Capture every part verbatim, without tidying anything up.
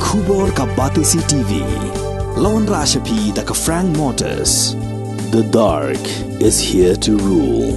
Khubor ka Batesi T V. La wanrah sha phi da ka Frank Motors. The dark is here to rule.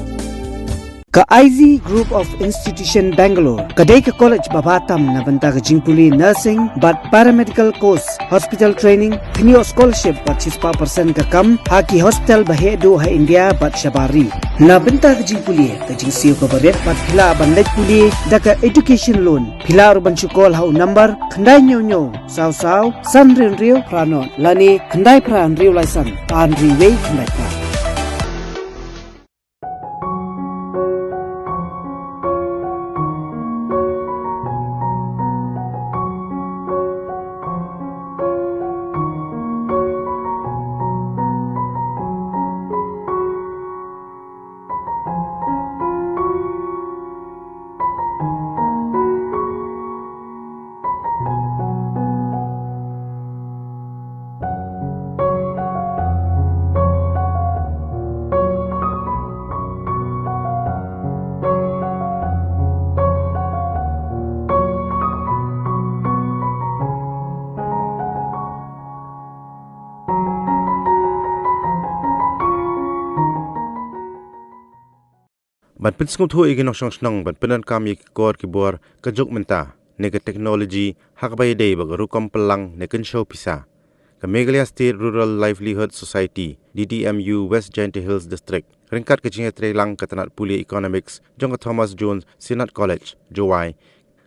Ka I Z Group of Institution Bangalore ka dei ka college ba bha tam na bynta ka jingpule nursing bad paramedical course, hospital training, kynnoh scholarship bad shispah percent ka kam ha ki hospital ba heh duh ha India bad shabar ri. Na bynta ka jingpule, ka jingsiew kaba rit bad phi lah ban leit pule da ka education loan. Phi lah ruh ban shu call ha u number khyndai hynñiew hynñiew saw saw san hynriew hynriew phra nod lane khyndai phra hynriew lai san ar hynriew wei khyndai phra. Ban pynsngewthuh ïa ki nongshong shnong ban pyndonkam ïa ki kor ki bor ka juk mynta ne ka technology ha kaba ïadei bad ka rukom pynlang ne kynshew pisa. Ka Meghalaya State Rural Livelihood Society, D D M U, West Jaintia Hills District, ryngkat ka jingïatreilang ka tnat pule Economics jong ka Thomas Jones Synod College, Jowai,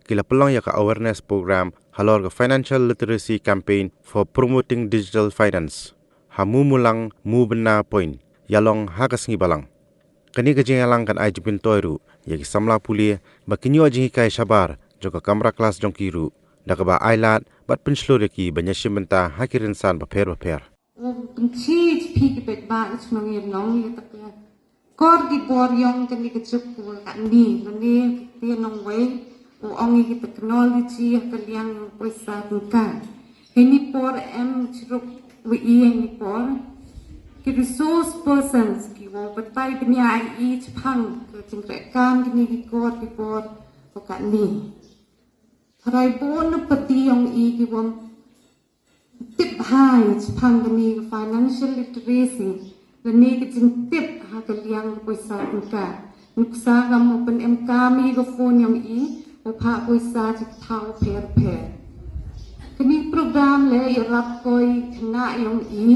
ki la pynlong ïa ka awareness program halor ka Financial Literacy Campaign for Promoting Digital Finance ha Mumullang Mubynna Point, ïalong ha ka sngi Balang. Kane ka jingïalang kan ai jingpyntoi ruh ïa ki samla pule ba kin ïoh jinghikai shabar jong ka kamra klas jong ki ruh, da kaba ai lad bad pynshlur ïa ki ban ïashim bynta ha ki rynsan bapher bapher. U pynchit phi ki bad ba i chnong ïa nong ïa tak ïa kor ki bor ïong kane ka juk ka kani lane ka ti nong wei u ong ïa ki technology ha ka liang ïong pisa tyngka. Hynne por em chiruk wi ïa hynne por ki resource persons ki wa batai bniah i chphang ka jingkrekam kine ki kor ki bor ka kani. Tharai bun na pati ïong i ki wa tip bha ïa chphang kane ka financial literacy lane ka jingtip ha ka liang ka pisa tyngka. Nuksa kam u pynemkam ïa ka phone ïong i u phah pisa chi thaw pher pher. Kane program leh ïarap ko ïa khynnah ïong i.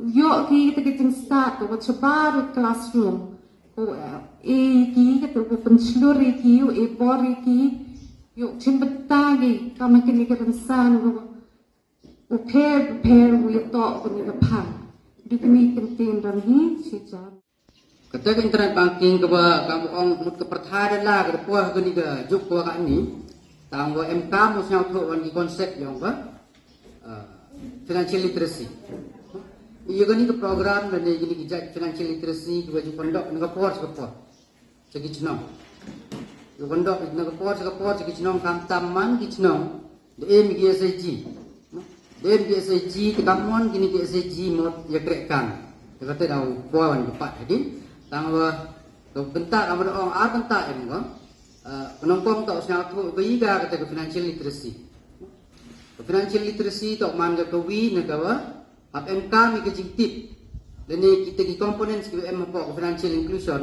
Ïoh ki kata ka jingstad ka wa shabar classroom. Ko eh, e ki kata ka pynshlur ïa ki u e bor ïa ki. Ïoh chim bynta ki kam kane ka rynsan ka wa u pher pher u ïa toh kane ka phang. Dei kane ka ktien ram hi shi jar. Kata ka internet banking kaba kam ong mut ka pyrthai da la ka por kane ka juk ka kani. Tang wa em kam u sngewthuh wan ki concept ïong ka ah, financial literacy. Ïa kane ka program lane kane ka jait financial literacy kaba ju conduct na ka por sha ka por. Sha ki chnong. Ju conduct na ka por sha ka por sha ki chnong khamtam man ki chnong. Da em ki S H G. Da em ki S H G te kam mon kine ki S H G mot ïa krekam. Te kata da u por wan ka pat hadien. Tang wa ka bynta ka ba da ong ar bynta em ko. Ah, ka nongkong ta u sngewthuh ba ïa ka kata ka financial literacy. Ka financial literacy toh man ka kawi na ka wa hap em kam ïa ka jingtip. Lane kita ki components ki em hapoh ka financial inclusion,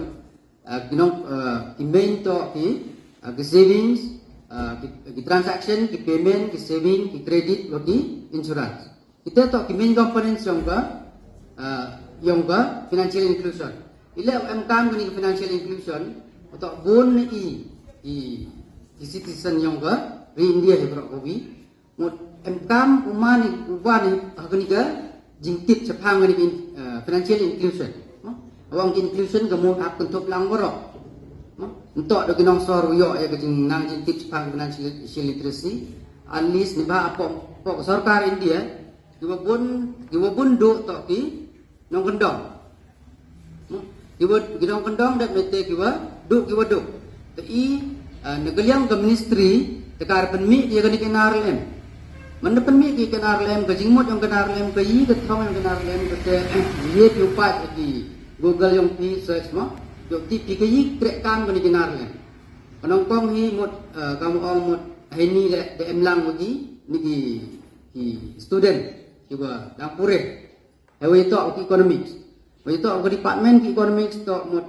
ah, ki nong, ah, ki main toh ki, ah, ki savings, ah, ki, ki transaction, ki payment, ki saving, ki credit, wa ki insurance. Kita toh ki main components ïong ka, ah, ïong ka financial inclusion. Ila em kam kani ka financial inclusion, toh bun i, i, i citizen ïong ka ri India hi bro kawi. Mut em kam u man i u wan i ha kani ka jingtip shaphang kani ka, eh, financial inclusion. Awang ki inclusion ka mut ap kynthup lang baroh. Ntok da ki nongsor u ïoh ïa ka jingnang jingtip shaphang financial literacy. At least ni ba hapoh, hapoh ka sorkar India, ki wa bun, ki wa bun duh toh ki nongkyndong. Hmm. Ki wa, ki nongkyndong dep mete ki wa duh, ki wa duh. Te i, ah, na ka liang ka ministry te ka pynmih ïa kane ka N R L M. Man da pynmih ïa ka N R L M, ka jingmut ïong ka N R L M, ka i ka thong ïong ka N R L M, ka te, eh, ïa phi u pat ïa ki Google ïong phi search mo. Ïoh tip phi ka i treh kam kane ka N R L M. Ka nongkong hi mut, ah, ka mo ong mut, hynne le da em lang mut i. ni ki, ki student kiba dang pure. Hei wa ïa toh ki economics, wa ïa toh ka department ki economics toh mut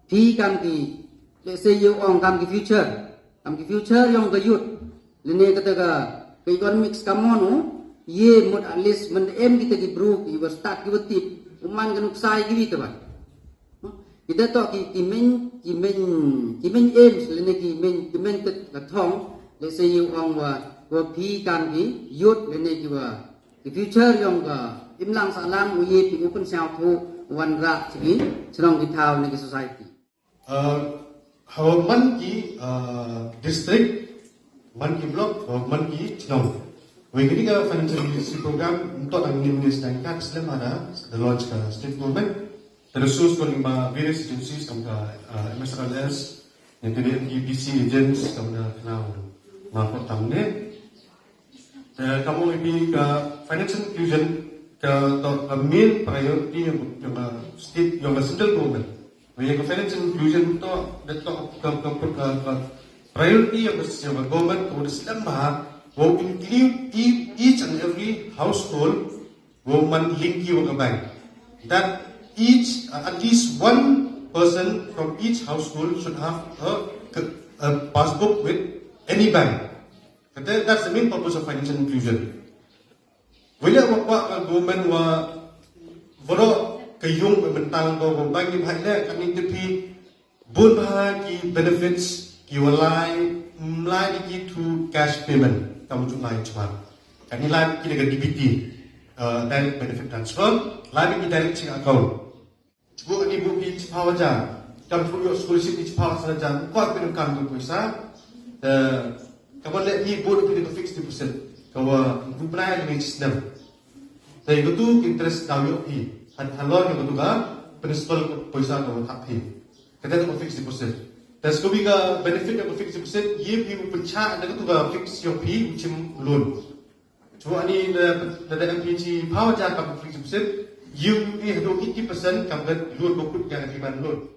phi kam ki, let's say ïa ong kam ki future, kam ki future yong ka youth. Lane kata ka, ka economics kam mon u, ye mut at least man em kita ki bru ki wa start ki wa tip, u man ka nuksa ïa ki wi ta ban. Kita toh ki, ki main, ki main, ki main aims lane ki main, ki main tet ka thong, let's say ïa ong wa, wa phi kam ki youth lane ki wa, ki future yong ka imlang sahlang u ye phi u pynsngewthuh wanrah sha ki shnong ki thaw ne ki society. Uh, hawa man ki, uh, district, man ki block, hawa man ki shnong. Wei kini ka financial literacy program untuk ang ni ni sedang kat selama ada the launch ka state government. Terus sekolah lima various agencies kam ka, uh, M S R L S, yang kini B C agents kam da kenal. Mako tamne. Eh, kamu ipi ka financial inclusion ka, to, ka main priority yong, yong ka state, yong ka central government. Yong ka financial inclusion to, da to ka, ka, ka, ka priority yong ka, yong ka government to da slem ba, wo include e-, each and every household wo man link ki wa ka bank. That each, uh, at least one person from each household should have a, a passbook with any bank. Kata, that's the main purpose of financial inclusion. Wei leh wa kwah ka government wa, waroh ka yung ba myntang ko, ko bank ni bha leh, kani te phi bun bha ki benefits ki wa lai, mm, lai ki through cash payment, kam ju lai chwa. Kani lai ki da ka D B T, uh, direct benefit transfer, lai ki direct chi account. Chuku ani bu ki chiphaw hajar. Kam chuku ïoh scholarship ki chiphaw hajar. Kwah phi kam ka poisa. Eh, ka ban leh ni bu phi ka fixed deposit. Ka wa bu pnai ni snem. Te ïoh tu interest ka ïoh phi. Han halor ïoh tu ka principal ka poisa ka wa thap phi. Kata ka fixed deposit. Te sku bi ka benefit ka fixed deposit, ye phi u pynchah da ka tu ka fixed ïoh phi u chim loan. Chuwa ani da, da, da M P G power ja kam fixed deposit, U U A hadu eighty percent kam da loan ko kut ka agreement loan.